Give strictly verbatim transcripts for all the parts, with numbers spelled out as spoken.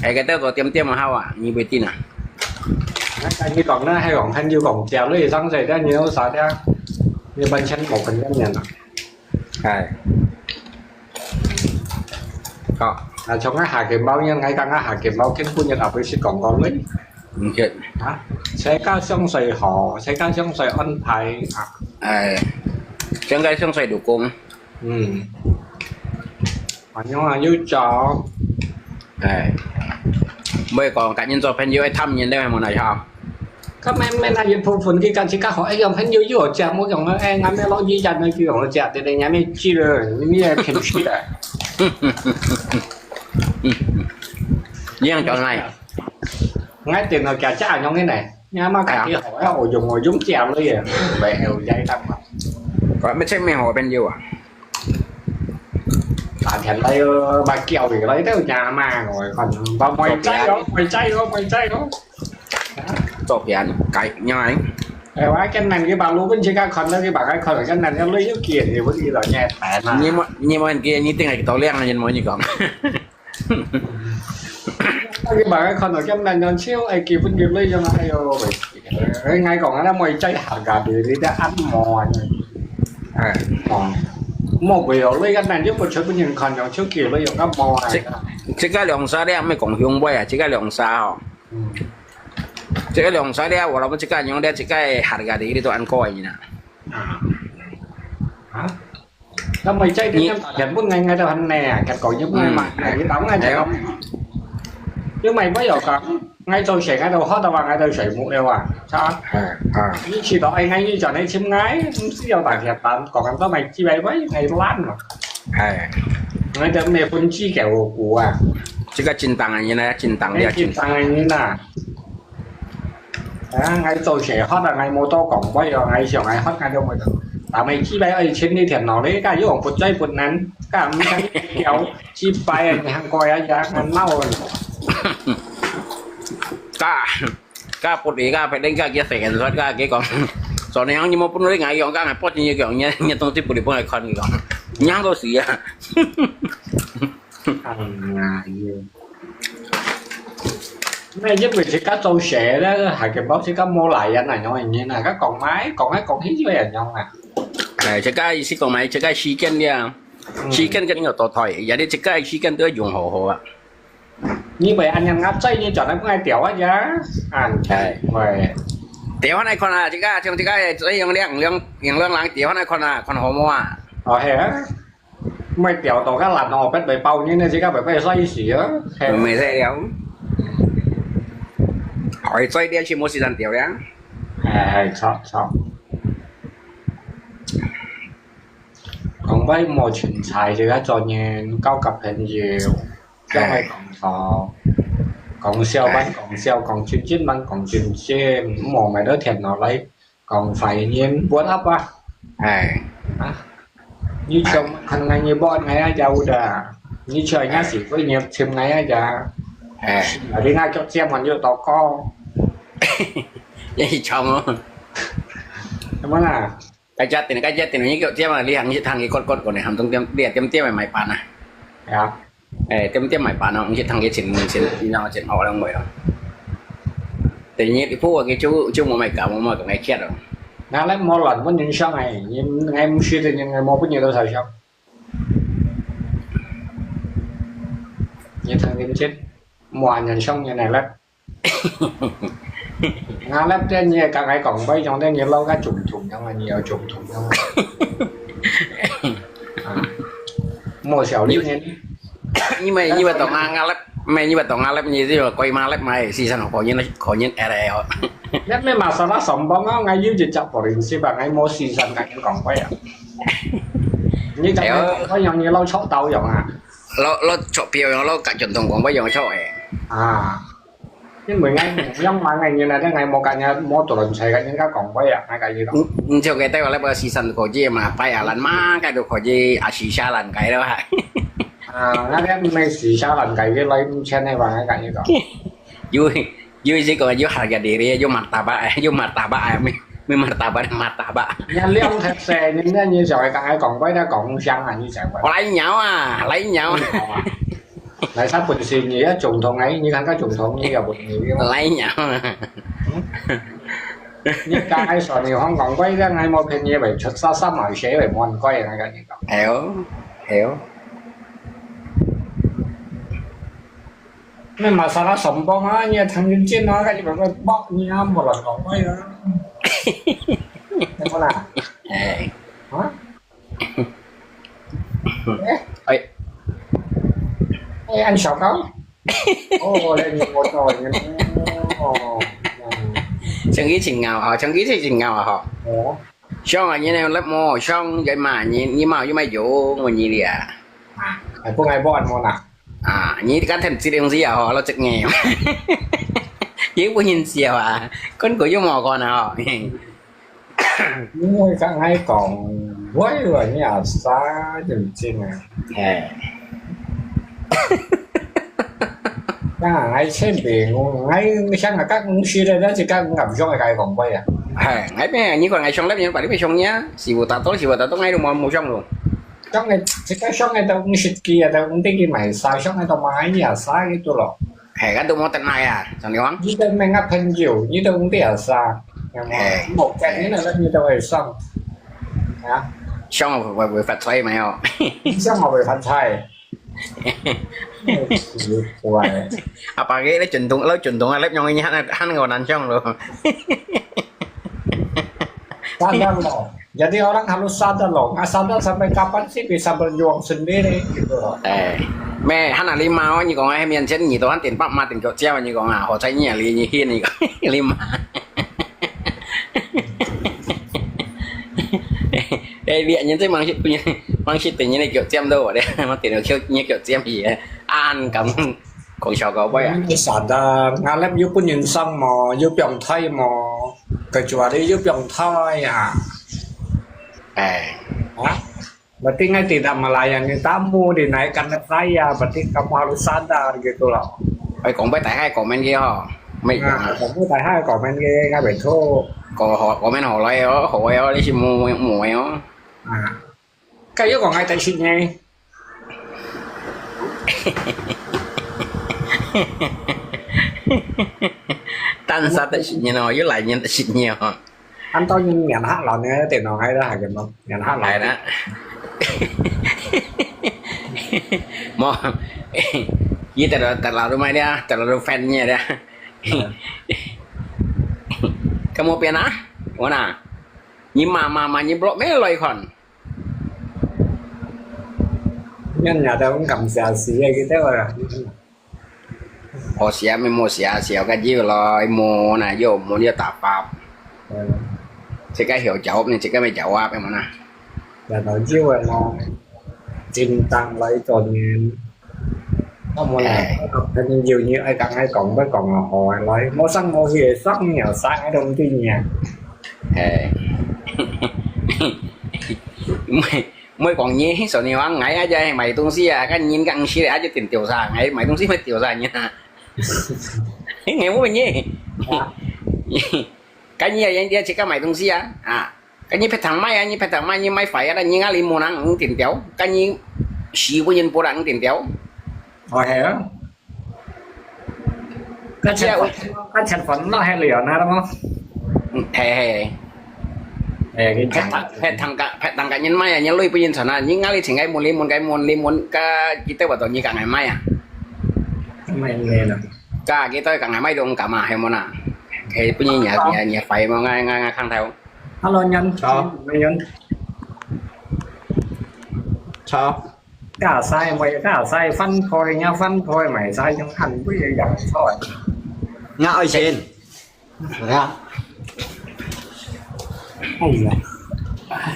係个，兜个點點啊，好啊，你會定啊。該你講呢，係講朋友講食，你上次在你屋下咧，你完全無分人啊。係。好。啊，從啊下個包，因為講啊下個包，根本就也不是講講咧。嗯，係。啊，自家想睡好，自家想睡安排啊。係，自家想睡老公。 嗯。恁樣啊，有做。係。毋會講，佮人做朋友，愛貪人咧，無哪樣。該慢慢啊，一部分佢講自家好，哎呀，朋友又有食，無用啊，哎，𠊎乜落雨日啊，就用了食，對對，𠊎乜知了，你乜騙死了。你樣講來。𠊎電腦夾這樣个呢，你阿媽家己好，哎呀，我用我用食了耶，袂有在當嘛。我乜真無好朋友啊。 打電話來，把叫佢來，都nhà嘛，我看，把妹仔哦，妹仔哦，妹仔哦。做片，改，nhai。哎，我跟人佢把路本自家看到佢把佢看，跟人家累又見，佢不知道你還嘛。你問，你問佢，你定係幾多兩人問你講。佢把佢看到跟人家笑，哎，佢分佢累樣，哎呦，喂，哎，𠊎講啊，妹仔下架，你你在按摩啊。 哎，哦，莫怪哦，你个男友不出本人看樣，手機你用个毛啊。這，這个兩儕咧，乜講凶尾啊，這个兩儕吼。嗯。這个兩儕咧，我老婆這个用咧，這个下个你都按過癮啊。啊？啊？那麼這个人打電話來，𠊎都很累啊，結果又不愛買，嗯。你打不愛講。哎喲。又買不要講。 𠊎做事𠊎都學到話，𠊎都睡目了啊，係嘛？係，係。你知道，哎，𠊎你轉來尋𠊎，毋使要打電話，講咁多咪知喂喂，𠊎懶咯。係。𠊎都毋係分知嘅，我估啊。這个正當个人呢，正當个，哎，正當个人啊。啊，𠊎做事學啊，𠊎無多講，我要𠊎想𠊎學，𠊎都無多。但係知喂愛請你電腦，你家用不在不難，家毋想要。 幾擺啊，你還過啊，也還鬧啊。家，家不離家，別人家佢食人說，家佢講，昨天你莫分你𠊎用，家還不停佢講，你，你東西不離分佢看你講，你還過死啊。哎呀，那因為自家做事咧，還根本自家無來人啊，樣樣啊，佢講埋，講來講去就係樣啊。哎，自家意思講埋，自家時間了。 時間肯定有倒退，也你自家个時間都要用好好啊。你袂恁樣啊，再你轉來分𠊎調啊呀，啊，哎。喂。調下來看啊，自家像自家个，用兩，兩，用兩人調下來看啊，看好無啊？哦，係啊。毋係調到較爛哦，別來包你呢，自家白白衰死啊。係。毋係忒了。哎，再調去無時間調了。哎，哎，著，著。 講話莫存在，自家做人交个朋友，做愛講錯，講笑還講笑，講真真還講真真，毋好買到電腦來講壞人，buat apa？哎。啊？你想看𠊎，你buat𠊎啊，ya udah。你想人家是非，你尋𠊎啊，ya。哎。啊，你那腳尖還有到高。你想哦。什麼啦？ 該隻電，該隻電，你叫這嘛，你行去，行去割割个呢，含中點，你點點个買辦啊。係啊。誒，點點買辦啊，毋係行去前，前，然後前後兩位咯。第二，你鋪个就，就無買搞，無買講个缺咯。那來無亂分人想誒，你，𠊎毋識得人，𠊎無分你多少想。你聽人切，無人想你來了。 Ngalap dia你个，講白講，你个老个總統樣啊，你个總統樣啊。啊，莫小你呢。因為，因為當啊，ngalap，毋係，因為當ngalap，你這個鬼馬lap嘛，時常可能，可能哎喲。Lap咩masalah sombong啊，𠊎有一隻prinsip啊，𠊎無時常同人講話啊。你講，哎喲，講樣，你老臭豆樣啊。老，老臭票樣，老甲總統講話樣臭誒。啊。 因為𠊎無樣嘛，𠊎原來咧，𠊎無甲人，無多人在甲人家講話啊，𠊎甲佢講。你，你就个對我來講，時常可以嘛，拜啊，咱嘛，該都可以啊，時下咱該了哈。啊，那个毋係時下咱該个來五千个吧，𠊎甲佢講。有，有一個有harga diri，有martabat，有martabat，有martabat，martabat。人家兩黑色，人家你就會甲𠊎講話，那講聲啊，你就會。我來鳥啊，來鳥啊。來，他本身你也總統哎，你看他總統，你也不你用。來呀。你剛才說你香港鬼，這還沒騙你，會出啥啥毛血，會亂鬼啊，跟你講。哎呦，哎呦。那masalah sombong啊，你也聽人講啊，跟你講，你啊，無亂講鬼啊。怎麼啦？哎。啊？ 哎，哎，恁小高？哦，你我做人哦。像佢真拗吼，像佢真拗啊吼。哦。像啊，你那粒毛，像个嘛，你你嘛又买用，我你哩啊。啊，哎，不爱不按摩啦。啊，你个天这东西啊吼，老这个。你不认识啊？跟个又冇关啊吼。 因為剛才講，我以為你阿爸就真啊。嘿。那𠊎前邊，𠊎想啊，甲五十个，但是甲五十上个該講過啊。嘿，𠊎咩？你看𠊎上粒，你把你咪上呀，是有打到，是有打到，𠊎都冇冇上咯。上个，這个上个到五十幾啊，到五十幾買啥，上个到買呀，啥个都咯。 嘿，kan都無得買啊，張麗芳。你都問个朋友，你都毋知啊啥，有無？嘿。無見你那个你都會上，啊？上會會發財沒有？上會發財。奇怪。Apa ke le Jundong, le Jundong le nyong ini han han ngau nan song lo. Kadang lo. Jadi orang harus sadar loh, nggak sadar sampai kapan sih bisa berjuang sendiri gitu loh. Eh, me, hana lima, oh, nyi kong ai mian chen nyi to han tin pap ma tin kyo chiao nyi kong ah, ho chai nyi li nyi hin nyi kong lima. Eh, lihat nyi tu mang sit punya, mang sit tu nyi ni kyo chiam tu, dia ma tin kyo nyi kyo chiam hi, an kam. 講笑到尾啊。你實在，𠊎諗有本人生無，有放忒無，kecuali有放忒啊。哎。啊？Berarti ngai tidak melayani tamu di naikan saya, berarti kamu harus sadar gitu loh. Ai, kong bai tai hai comment ke ho. Mai. Nah, kong bai tai hai comment ke, ngai bai thu. Ko ho comment ho lai ho, ho ai ho, ni si mu mu ai ho. Ah. Kayo kong ngai tai si ngai. Tan sa ta shi nyen ho, yu lai nyen ta shi nyen ho. An tao nyen nyan ha lao ne, te no hai da ha ke no, nyan ha lao. Lai na. Mo, yi ta ta lao du mai dia, ta lao du fan nye dia. Kamu pian ah? Wana. Nyi ma ma ma nyi blok me loi kon. Nhân nhà ta cũng cầm xà xì hay cái thế rồi. Ủa xì mi mua xì xì cái gì rồi mua nè, vô mua vô tạp pháp. Chỉ cái hiểu chậu này, chỉ cái mày chậu áp em nè. Là nói chứ rồi nó trình tăng lấy cho nên không muốn làm. Nên nhiều như ai càng ai cộng với cộng là họ nói mua xăng mua gì xăng nhà sáng ở trong cái nhà. Ê. Mày, mày còn nhé, sao nhiều ăn ngày aja mày tung xí à, cái nhìn cái ăn xí aja tiền tiêu xài, ngày mày tung xí mày tiêu xài nhỉ? Ngày mua nhé. Cái nhé, yang dia chỉ có mày tung xí à? À, cái nhé phải thằng mày à, nhé phải thằng mày, nhé mày phải à, nhé ngã li mua nắng tiền tiêu, cái nhé xí của nhân bố đang tiền tiêu. Ôi hè. Cái sản phẩm, cái sản phẩm nó hay lửa nè đúng không? Hè hè. Hè cái phải thằng phải thằng cả phải thằng cả nhân mai à, nhân lui bây giờ na, nhưng ngã đi thì ngay muốn đi muốn cái muốn đi muốn cái chỉ tới vào tàu như cả ngày mai à. Mai nghe nè. Cả cái tới cả ngày mai đông cả mà hay muốn à. Cái bây giờ nhà nhà nhà phải mà ngay ngay ngay khang theo. Hello nhân. Chào. Nhân. Chào. Cả sai mày cả sai phân phối nha, phân phối mày sai trong ăn bây giờ chẳng thôi. Ngã ơi xin.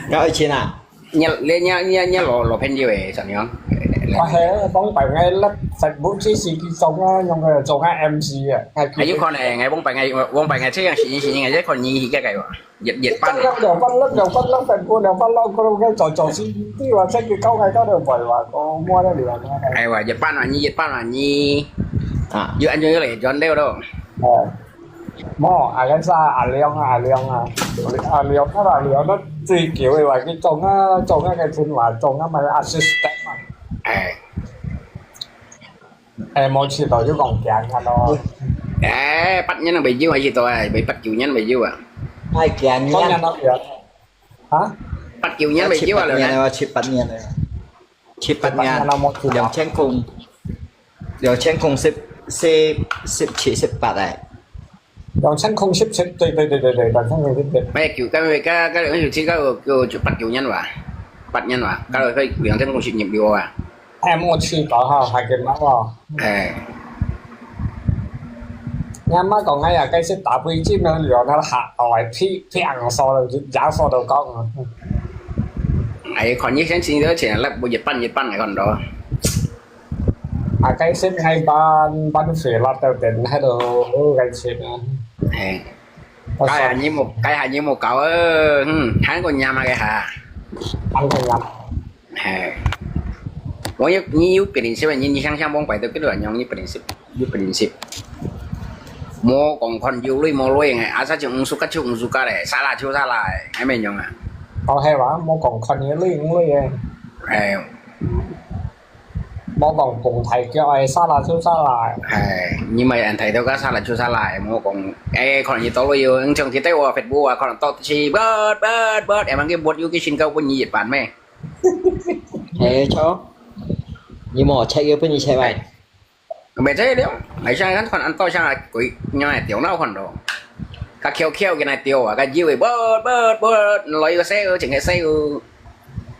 Ngã ơi xin à? Nhớ nhớ nhớ nhớ lo lo pen đi về sao nhớ? Có thể bóng bảy ngày lắc sạch bút xí xì kì sông á, nhung cái sông á em xê à. Ai, cái con này ngày bóng bảy ngày bóng bảy ngày thế yang xí xí ngày thế còn nhí cái cái. Nhiệt nhiệt bắn. Lắc đầu bắn lắc đầu bắn lắc phải cua đầu bắn lắc cua cái trò trò xí tí và sách cái câu này có được bởi và có mua đây được. Ai wa nhiệt bắn mà nhi nhiệt bắn mà nhi. À. Yu ăn yu lệ John đeo đâu. Ờ. Mò, à cái sao à liang à liang à. À liang nó là liang nó tùy kiểu vậy và cái trông á trông á cái phun và trông á mà assistant mà. Ai. 係，無試到就講驚啊咯。誒，八年都未有啊，試到啊，未八九年未有啊，係驚當然啊！咯，有啊。八九年未有啊，七八年來。了，七八年了，七八年，兩千空，兩千空十十十七十八哎。兩千空十七，對對對對對，兩千空十七。八九，該个該个个个个个八九年哇，八年哇，該个个兩千空十年有啊。哎，無試到哈，還見到哦。哎，你阿媽講哎呀，該時打飛機沒有聊，他嚇到哎，屁屁昂說了，牙說都高了。哎，看你先前頭前粒，一半一半來看到。啊，該時還搬搬水落到等，還有該時啊。哎，該下你無，該下你無搞啊，嗯，還个念啊个下。安个呀。哎，我有你有別人識，你你想想望擺到幾多人用你別人識，有別人識。無講看有鐳無鐳个，asal就五十個就五十個咧，salah就salah，還沒用啊。哦，係哇，無講看你鐳毋鐳个，哎，無講講大腳个，salah就salah。哎，你咪人睇到个salah就salah，無講，哎，可能你到了有，你像佢對我Facebook啊，可能到時，bot bot bot，emang佢bot有佢先搞分你一半咩？哎，錯，你無check又分你check喂。毋係這了，係像看看到像鬼樣个電腦看到，佢翹翹个來掉啊，佢以為bot bot bot，來个細个，整个細个。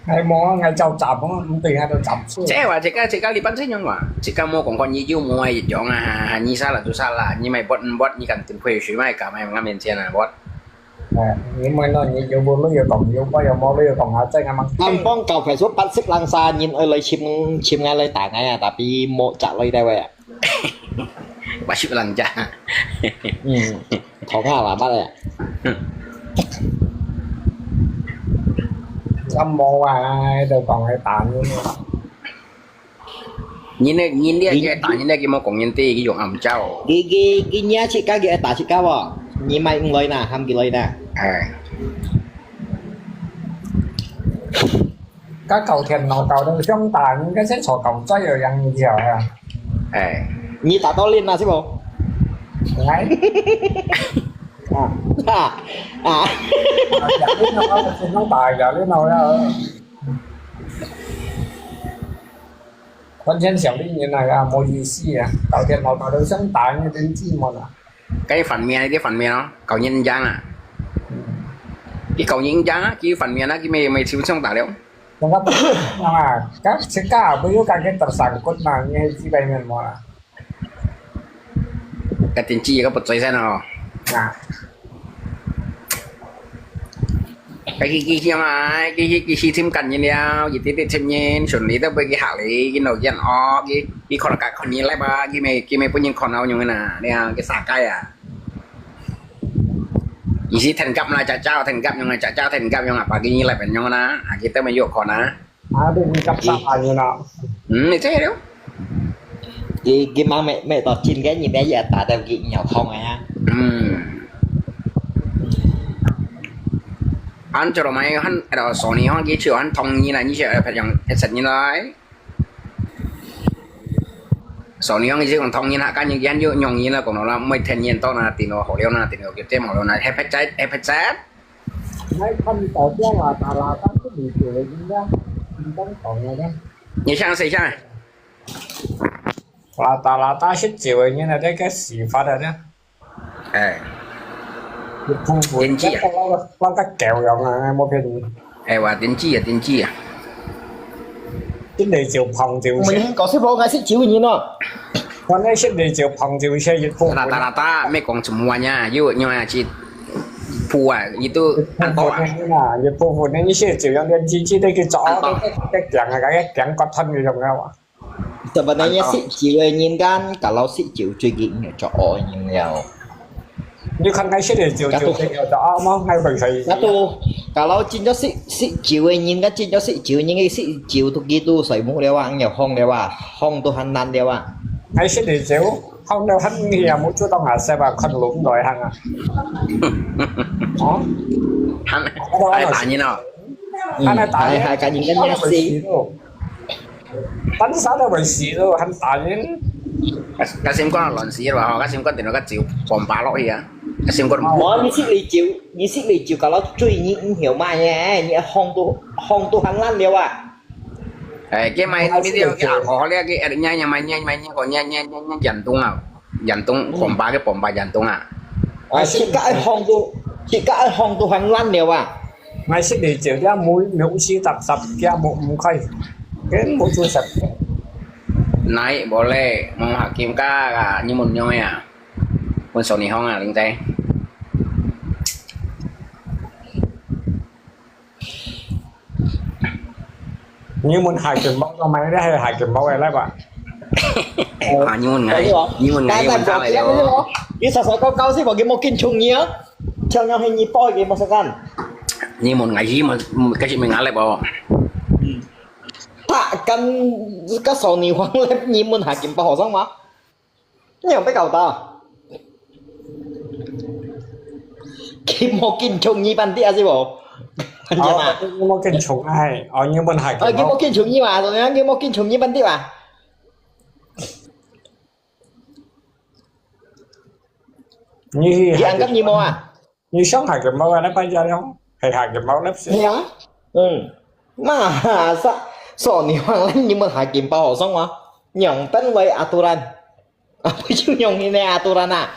哎，無啊，𠊎照斬啊，毋對，還都斬錯。這話，這个這个你辦怎樣話？這个無講看你有無一樣啊？你salah就salah，你咪bot bot，你敢跟佢水咪搞咪俺面前啊，bot。哎，你問咯，你有無鐳就講有，無有無鐳就講啊，這个嘛。暗幫搞Facebook八十零三人愛來尋尋𠊎來打𠊎啊，tapi無摘來得位啊。我識人家。嗯，同下啦，乜咧？咁無啊，就講佢打你。人呢，人呢，佢打人呢，佢無講人哋，佢用暗招。佢佢佢你自家佢打自家喎，你買毋來呐，喊佢來呐。哎，該搞電腦搞到相打，應該係坐狗嘴有樣子啊。哎，你打到練啦，是無？哎，啊啊啊！有練到啊，先生打有練到啦。完全小麗人來啊，無意思啊，搞電腦搞到相打，你真寂寞啊。該反面，該反面咯，搞人樣啊。佢搞人樣啊，佢反面啊，佢咪咪就相打了。Mengapa ah, kak cakap apa you kaki tersangkut mah, ni si bai men mo. 該電子个不追先哦。 Nah, 佢佢佢佢嘛，佢佢佢去尋緊人了，佢直直尋人，順利都畀佢嚇你，佢老人哦，佢佢可能隔看你來吧，佢咪佢咪本人看到用个啦，你啊，佢撒該啊。佢是天甲啦，隻招天甲用啊，隻招天甲用啊，把佢來變用啦，啊，佢都沒有看啊。 ada ni kap sa ano na. 嗯，你這了。 佢佢嘛咩咩到今个人咧也打到佢尿痛啊！嗯。 Anh cho mày hăn, ada Sony hăn, cái chiều hăn thông như là như chiều phải dùng headset như này. Sony hăn cái chiều thông như là cái những cái hăn dụ nhông như là cũng nó là mấy thiên nhiên to là tiền nó hậu liêu là tiền nó kiểu tem hậu liêu là headset, headset. Nãy không tỏ tiếng là tà là tao cứ bị chửi cũng đó. Không có tỏ nghe đó. Như sang say sang. Là tà là tao xích chịu rồi, như là cái cái xì phá rồi đó. Ê, Cái phun phun Tiên tri à? Cái cái kéo dòng là một hình. Ê, và tiên tri à, tiên tri à. Cái này chịu phòng chịu Mình xe. Hên có xếp vô ngay xếp chịu nhìn nó. Con ấy xích này chịu phòng chịu xe dịch phun. Rata-rata, mấy con semua nha, you, you là chỉ phù à, itu Phun ăn to phun à. Này là dịch phun phun này, như xe chịu dòng điện chi chi đây cái chó Ăn to. Cái cái kéo là cái kéo có thân cái dòng đâu. Sebenarnya xếp chịu nhìn kan, kalau xếp chịu chui gị nhiều cho ôi nhìn nhiều. Như khăn ngay xích này chịu Cái chịu tôi- xe kéo cho áo máu ngay bởi thầy. Satu, kalau cinta si si jiwa nyin kan cinta si jiwa nyin si jiwa tu gitu sai mu lewa ang ya hong lewa hong tu han nan lewa. Ngay xích này chịu. Không đâu, hẳn nghe một chút tao ngã xe và khăn lúng đòi hàng à. Hả? Hăn, hai ta nhìn nó. Hăn hai ta Hai nhìn. hai ka nyin kan ya si. Tấn xã đâu bởi xí đâu, hẳn ta nhìn. 个，个心肝亂死了吼，个心肝定到个酒bomba落去啊，个心肝。哦，你食你酒，你食你酒，搞到醉，你毋曉買呢，你放到，放到很爛了啊。哎，佢買，你知道佢alcohol了，佢，哎，你，你買，你買，你，你，你，你，你，jantung啊，jantung，bomba，佢bomba jantung啊。啊，食个愛放到，食个愛放到很爛了啊。 Ngai sik di jeu dia mu, mu usi tap tap dia mu, mu kai. Ken mu tu sat. Nai boleh, mau hakim ka, ka, nyi mun nyong ya. Mun so ni hong ah, ling tai. Nyi mun hakim bao, tao mai dia hai hakim bao ai lai ba. Ah, nyi mun ngai, nyi mun ngai, nyi mun tao ai leo. Ni sa sa kau kau si, bagi mau kin chung ni ah. Chang nyong hai nyi bao, bagi mau sa kan. Nyi mun ngai, nyi mun, kasi mai ngai lai ba. 他跟个少女黄来，你们还跟不好上吗？你有被搞到？佢無緊衝你班底啊，是無？哦，佢無緊衝哎，哦，你們還啊，佢無緊衝你嘛，怎樣？佢無緊衝你班底嘛？你佢還跟你無啊？ 你想下个冇啊，那班家了，係下个冇那些。係啊，嗯，嘛，sa，少女黃你們還緊包好送啊？仰般為aturan？啊，不就用你那aturan啊？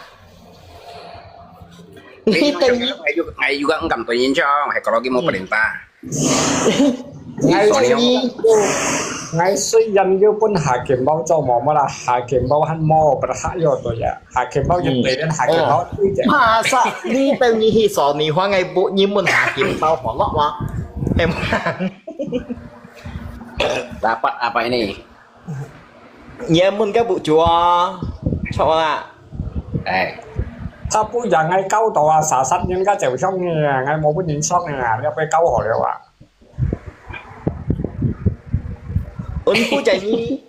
你等於，哎，又，哎，又講敢對人講，還搞到佢無perintah。 你等於，ngai雖然有分下緊包做無麼啦，下緊包還無不下有對呀，下緊包一對人下緊包對呀。Masa你等於去少女黃个不，你們下緊包好落嗎？係無？Dapat apa ini？ 你問个不著啊，著啊。哎。他不然ngai搞到啊，殺殺人家就傷你啊，ngai無分人傷你啊，你要被搞好了啊。你不然你，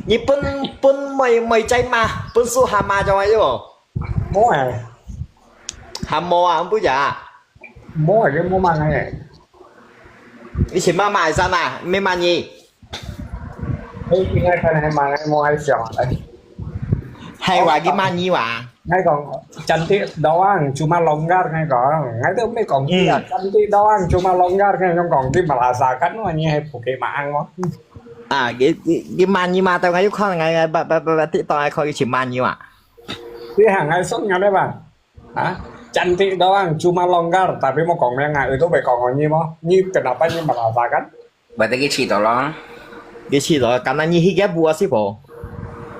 你分，分妹，妹仔嘛，分手下嘛，做麼个？無哎。還無啊，不然啊。 無啊，佢無問个。你先問問先啊，毋係問你。你應該看係問个，無愛想啊。係話，佢問你話。𠊎講，cantik doang cuma longgar，𠊎講，𠊎都毋係講佢啊，嗯。Cantik doang cuma longgar，𠊎講，講佢Malasakan，你係Bukit Maang哦。啊，佢，佢，佢問你嘛，等下有可能，𠊎，𠊎，不，不，不，不，TikTok𠊎可以去問你嘛。你行，𠊎送你个吧。 啊，cantik doang cuma longgar，tapi無講名啊，佢都會講你無？你kenapa你Malasakan？Berarti佢試到咯。佢試到，karena你去个步啊，是無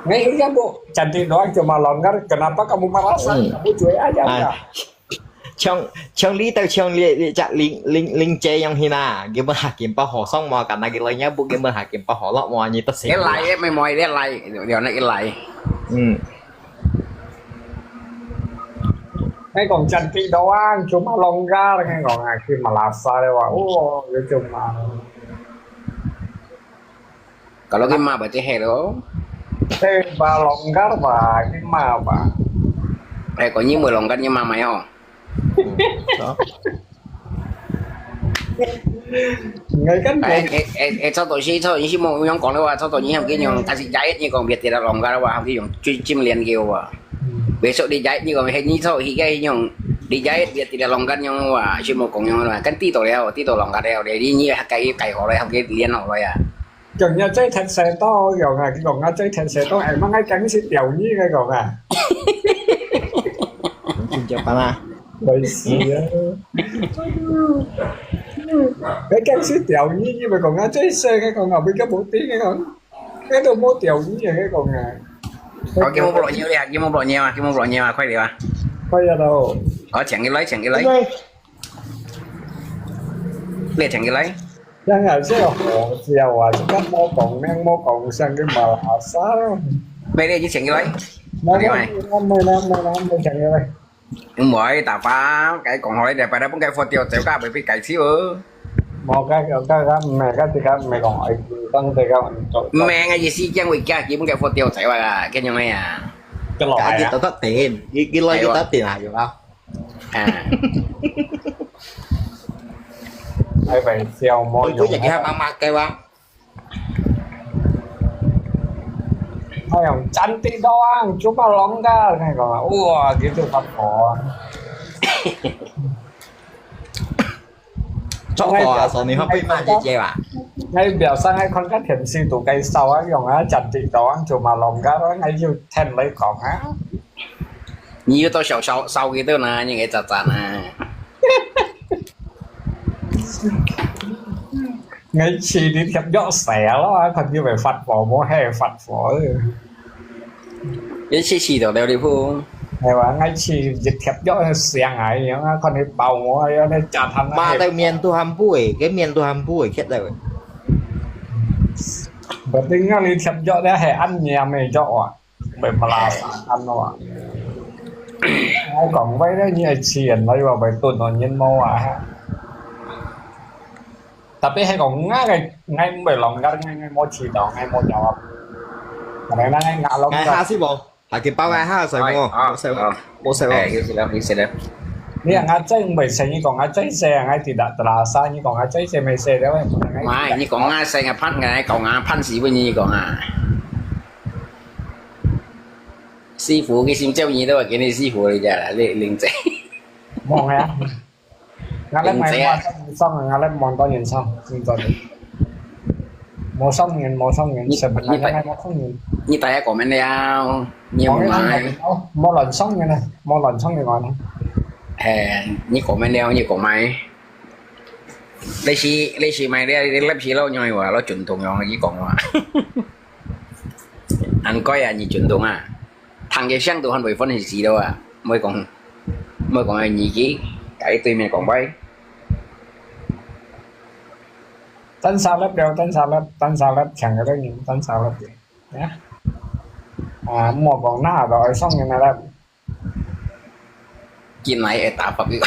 ？𠊎去个步，cantik doang cuma longgar，kenapa kamu Malasa？嗯。Kamu cuek aja啊。像，像你都像你，你隻鄰，鄰，鄰居樣形啊，佢問下緊包好送無？Karena佢來个步，佢問下緊包好落無？你都死。佢來个，妹妹，佢來，有那佢來。嗯。 𠊎講cantik doang，cuma longgar，𠊎講啊，去Malasa了哇，哦，有種嘛。Kalau佢罵berarti係咯。係吧，longgar吧，佢罵吧。哎，講你會longgar，你罵咪哦。嗯，好。 𠊎跟，哎，哎，哎，哎，差不多是，差不多是無樣講了哇，差不多你喊佢用，但是jahit你講別的longgar哇，喊佢用最近練个哇。Besok dijahit你講，嘿，你差不多係个用，dijahit別的longgar用哇，是無講用啦，跟地道了，地道longgar了，你，你還改，改好了，喊佢練好了呀。 講若最特色到，講啊，佢講啊最特色到，哎，乜𠊎驚死釣魚，𠊎講啊。真正辦啊？會死啊！𠊎驚死釣魚，佢咪講啊最衰，𠊎講啊，佢个目的，𠊎講，𠊎都無釣魚啊，𠊎講啊。好，佢無落尿了，佢無落尿啊，佢無落尿啊，快點啊！快點咯！好，請佢來，請佢來。你請佢來。 真係真係好笑啊！這個無講名，無講聲，佢Malasa。咩你就請佢來？無，無，無，無，無，無，無，無，請佢來。毋會，打包，該講好咧，打包，分該佛掉走，該未必改修哦。無，該，該，該，毋係，該，這個毋係講，哎，當這個，毋係，𠊎意思講，會驚，基本該佛掉走啊，該樣个啊。該落來啊。佢到得定，佢，佢來，佢到定啊，有啊。 啊。哎，喂，笑，莫用。佢，佢也給他媽媽給啊。哎呀，cantik doang, cuma longgar, 佢講啊，哇，佢就發火啊。作火啊，所以你會被罵姐姐吧？𠊎表示𠊎看个電視都該燒啊，用啊，cantik doang, cuma longgar，𠊎就聽你講啊。你又到燒燒燒佢到哪，你个渣渣啊！ 𠊎試你貼藥寫咯，看你會發火無？係發火。你試試到了你鋪。係哇，𠊎試一貼藥寫𠊎樣啊，看你爆無？要你假談啊。Mata面都還不會，cái面都還不會，khét rồi. Berarti ngah你貼藥咧係ăn nhầm个藥啊。 Bai malasa kan lo. Ai kong bai ne, ni ai chien lai wa bai tun no nyen mo wa ha. Tapi hai kong ngai ngai ngai bai long gar ngai ngai mo chi dong ngai mo nyawa. Ngai ngai ngai long Ngai gar. Ha si bo. Ha ki pau ngai ha sai mo. Ai, ah, Mo sai mo. Ah. Mo sai mo. Eh, you sit down, you sit down. Ni ngai chai bai sai ni kong ngai chai sai ngai tidak terasa ni kong ngai chai sai mai sai dah. Mai, ni kong ngai sai ngai phan ngai kong ngai phan si bu ni kong ah. 師傅，佢先接你都話，今日師傅你就啦，你零仔。望啊！我咧望多人送啊，我咧望多人送，真真。無送人，無送人，你，你大，無送人。你大家講完了，你有買？無亂送人啊，無亂送人啊。誒，你講完了，你講買？你是，你是買了，你立起老娘話，老準同樣，你講話。 恁該啊，你準同啊，聽个聲都還會歡喜死了啊！莫講，莫講个年紀，在對面講話。Tan salep了，tan salep，tan salep，搶个人，tan salep了。呀，啊，莫講那个，愛送人来了。 Kinai ai ta pap yu.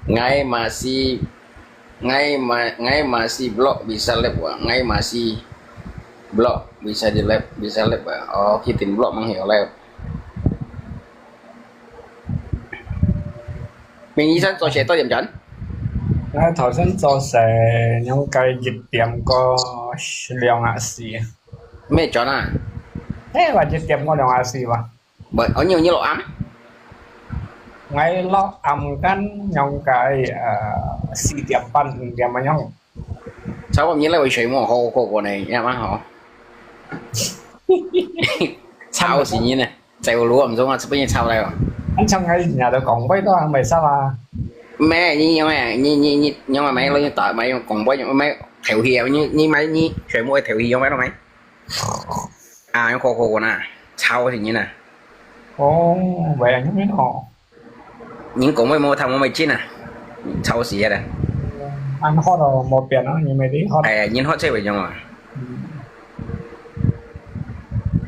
Ngai masih, ngai ma-, ngai masih blog bisa lep wa. Ngai masih blog bisa di lep, bisa lep wa. Oh, kitin blog mang heo lep. Mình醫生做事多點鐘？𠊎頭先做事應該一點過兩下四。 咩轉啊？誒，或者點過兩下四吧。喂，哦，你有，你落暗？𠊎落暗間應該，呃，四點半、五點恁樣。差不多你來回睡目好好過呢，也蠻好。吵死你呢！在我錄暗中啊，這邊也吵來哦。恁像𠊎日日都講話都還袂少啊。咩？你用咩？你，你，你用啊？買用打，買用廣播，用買頭戲啊？你，你買你全部个頭戲用買到買？ 啊，用好好个呐，吵死人啊！哦，會恁樣哦。人講話無聽無乜真啊，吵死啊！恁好咯，無變咯，你咪你好。哎，人好這會用啊，嗯，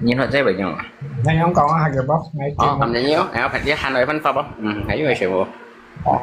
人好這會用啊。你用講啊，下個啵，你哦，咁樣用，哎，你喊來分發啵，嗯，還有什麼？哦。